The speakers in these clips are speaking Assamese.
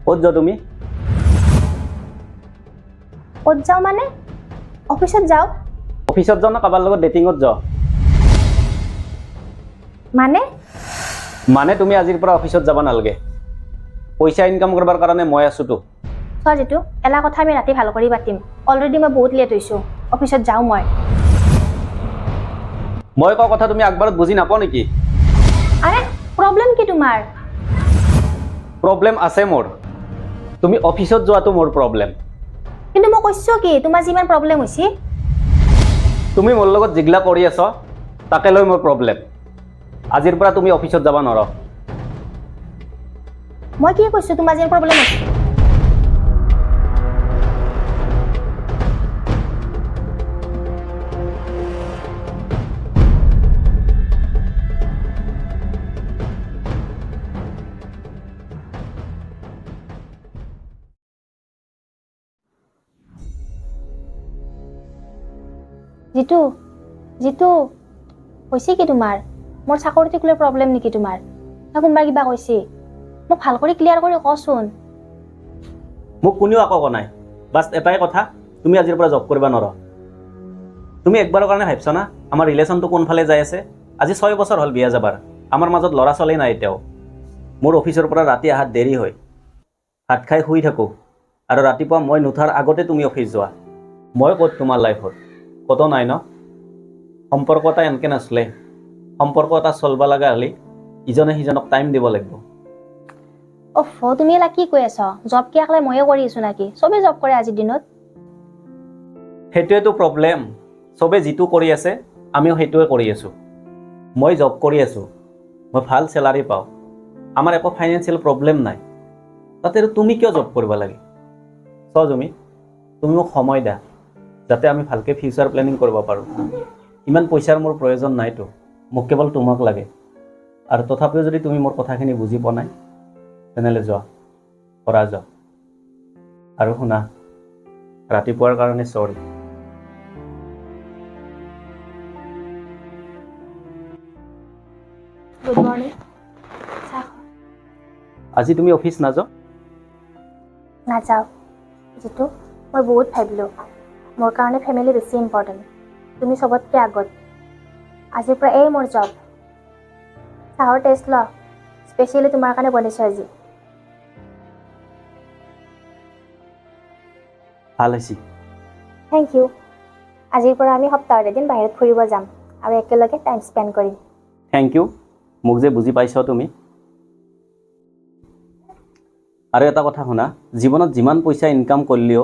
ক'ত যোৱা তুমি? ক'ত যাওঁ মানে? অফিচত যাওঁ। অফিচত যাওঁ না কাৰোবাৰ লগত ডেটিঙত যাওঁ? মানে? মানে তুমি আজিৰ পৰা অফিচত যাব নালাগে। পইচা ইনকাম কৰিবৰ কাৰণে মই আছোতো। চোৱা জিতু, এলা কথা আমি ৰাতি ভাল কৰি পাতিম। অলৰেডি মই বহুত লেট হৈছোঁ। অফিচত যাওঁ মই। মই কোৱা কথা তুমি আগবাৰত বুজি নাপাওঁ নেকি? আৰে, প্ৰব্লেম কি তোমাৰ? প্ৰব্লেম আছে মোৰ। তুমি অফিচত যোৱাটো মোৰ প্ৰব্লেম। কিন্তু মই কৈছোঁ কি, তোমাৰ যিমান প্ৰব্লেম হৈছে? তুমি মোৰ লগত যিগিলা কৰি আছ, তাকে লৈ মোৰ প্ৰব্লেম। আজিৰ পৰা তুমি অফিচত যাব নোৱাৰ। মই কি কৈছোঁ, তোমাৰ যিমান প্ৰব্লেম হৈছে? জিতু, জিতু, হৈছে কি তোমাৰ? মোৰ চাকৰিটোক লৈ প্ৰব্লেম নেকি তোমাৰ? না কোনোবা কিবা কৈছে? মোক ভাল কৰি ক্লিয়াৰ কৰি কচোন। মোক কোনেও একো কোৱা নাই। বাছ, এটাই কথা, তুমি আজিৰ পৰা জব কৰিব নোৱাৰ। তুমি একবাৰৰ কাৰণে ভাবছা না, আমাৰ ৰিলেশ্যনটো কোনফালে যাই আছে? আজি 6 বছৰ হ'ল বিয়া যাবাৰ। আমাৰ মাজত ল'ৰা ছোৱালী নাই এতিয়াও। মোৰ অফিচৰ পৰা ৰাতি অহাত দেৰি হয়, ভাত খাই শুই থাকোঁ আৰু ৰাতিপুৱা মই নুঠাৰ আগতে তুমি অফিচ যোৱা। মই ক'ত তোমাৰ লাইফত? ক'তো নাই ন? সম্পৰ্ক এটা এনেকৈ নচলে। সম্পৰ্ক এটা চলবা লগা হ'লে ইজনে সিজনক টাইম দিব লাগিব। অফ, তুমি এলা কি কৈ আছ? জব কি একলাই ময়ে কৰি আছো নেকি? চবেই জব কৰে আজিৰ দিনত। সেইটোৱেতো প্ৰব্লেম। চবে যিটো কৰি আছে, আমিও সেইটোৱে কৰি আছোঁ। মই জব কৰি আছোঁ, মই ভাল চেলাৰী পাওঁ, আমাৰ একো ফাইনেন্সিয়েল প্ৰব্লেম নাই। তাতে আৰু তুমি কিয় জব কৰিব লাগে? চোৱা জুমি, তুমি মোক সময় দিয়া, যাতে আমি ভালকৈ ফিউচাৰ প্লেনিং কৰিব পাৰোঁ। ইমান পইচাৰ মোৰ প্ৰয়োজন নাইতো। মোক কেৱল তোমাক লাগে। আৰু তথাপিও যদি তুমি মোৰ কথাখিনি বুজি পোৱা নাই, তেনেহ'লে যোৱা, কৰা যোৱা। আৰু শুনা, ৰাতিপুৱাৰ কাৰণে চৰি। গুড মৰ্ণিং, চাহ খোৱা। আজি তুমি অফিচ নাযোৱা? নাযাওঁ জিতু। মই বহুত ভাবিলোঁ, মোৰ কাৰণে ফেমিলি বেছি ইম্পৰ্টেণ্ট। তুমি চবতকৈ আগত। আজিৰ পৰা এই মোৰ জব। চাহৰ টেষ্ট ল, স্পেচিয়েলি তোমাৰ কাৰণে বনাইছোঁ আজি। ভাল হৈছে। Thank U. আজিৰ পৰা আমি সপ্তাহত এদিন বাহিৰত ফুৰিব যাম আৰু একেলগে টাইম স্পেণ্ড কৰিম। Thank U, মোক যে বুজি পাইছ তুমি। আৰু এটা কথা শুনা, জীৱনত যিমান পইচা ইনকাম কৰিলেও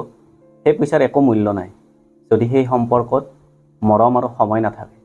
সেই পইচাৰ একো মূল্য নাই, যদি সেই সম্পৰ্কত মৰম আৰু সময় নাথাকে।